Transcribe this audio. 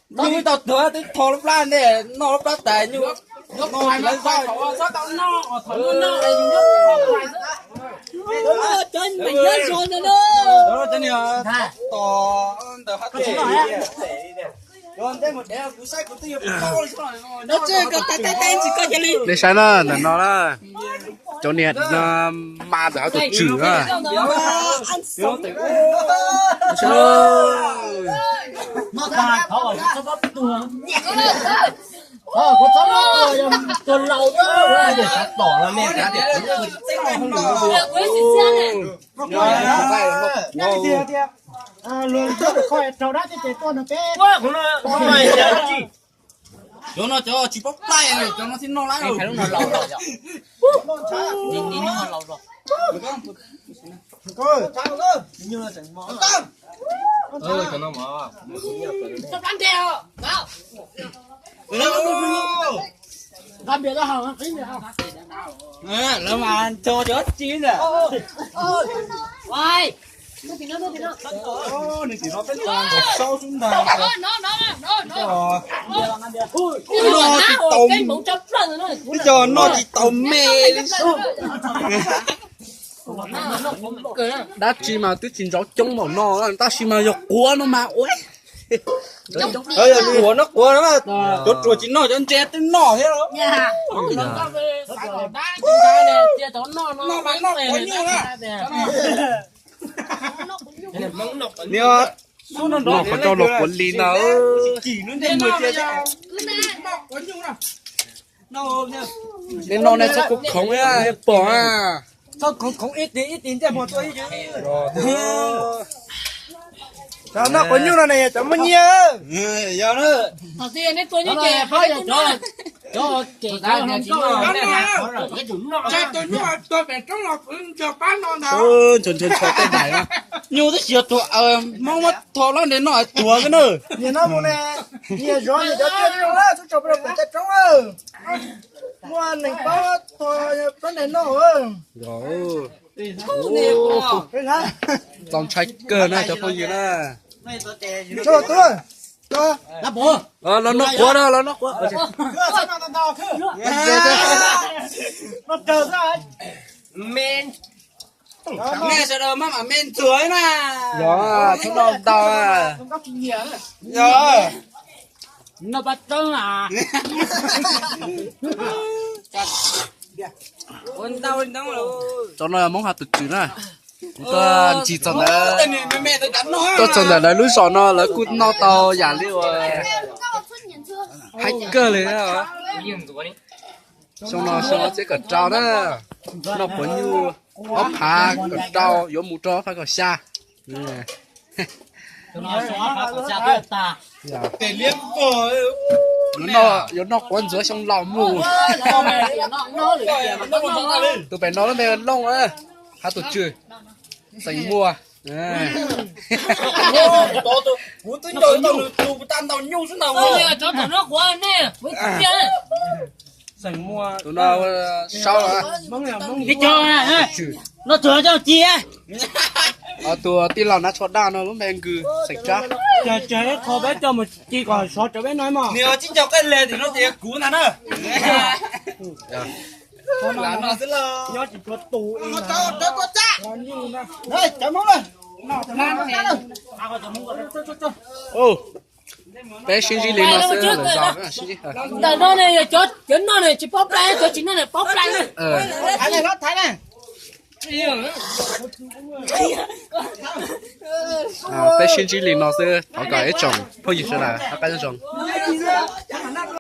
Nyuj tau tuag twb tho lub plab ntej, noj lub plab tas nyuj. Nej saib na, ntawm no na, cov niag mas ntawm hauv tus tswm na. Cov no cov tsis paub plaij, cov no thiaj noj laus. Lawv mas nco cov tsis ntag. Nws tim no peb nkaus saub xwb ntag. Noj tsis tau, twb cov noj tsis tau me li. Dab tsi mas twb tsis ntsauv coob npaum no, tab sis mas yog quav no mas ua. Yog quav no, quav no, cov ruam tsis noj, cov ntse twb noj thiab. Noj qhov rau los quav li ntag. Nej noj nej txhob khoov khoov pom na. Txhob khoov khoov ib tis ib tis ntsej muag tuaj ib. Cov noj quav nyuj no ne yog cov muaj nyiaj. Yog na. Tus nyuj tuag pem roob los kuv nrog pab no ntag. Ntshaw ntshaw ntshaw tej daim na. Nyuj twb tsis yog tuag, Hmoob muab tho lab nte noj tuag xwb na. Niag no mus ne, niag zov niag cov tiaj roob lawm, txhob tso peb rau pem tej roob. Muaj neeg paub tho lab nte noj. Txaus ntshai kawg na cov phooj ywg na. Los noj quav na, los noj quav. Nej sawv daws maj mam me ntxuav na. Yog, txhob noj ntau. Yog. Noj pab tseeb a. Cov no yog Hmoob Hav Tus Tswm na. Kuv tuaj ntsis txog ntawd, tuaj txog ntawm lawv lub zos no lawv kuj noj tau yam li uas haib kawg li. Xyoo no xyoo ob txhiab kaum rau na, noj quav nyuj ob phav kaum rau yuav mus rau ob phav kaum xya. Yuav noj quav ntxuav xyoo laus mus. Tus pem no lub npe Looj, Hav Tus Tswm, xeem Muas. Kuv twb ncaws tau nws tus tag ntaus nyuj xwb ntag. Tus no Saub, no tuag coj ci. Tus tij laug Nav Tsho Daj no lub npe Nkws, xeem Tsab. Ces ib qho peb coj mus ci kom sov rau peb noj mog. Nws tsib caug qej leg tim no ces kuv ntag na. Nyob tsis tshua tus. Peb sib ntsib li no xwb, lwm zaus peb mam sib ntsib. Ntawm no ne yog cov noj ne tsis paub plai, cov tsis noj ne paub plai na. Peb sib ntsib li no xwb, thov kom ib tsoom phooj ywg sawv daws noj qab nyob zoo.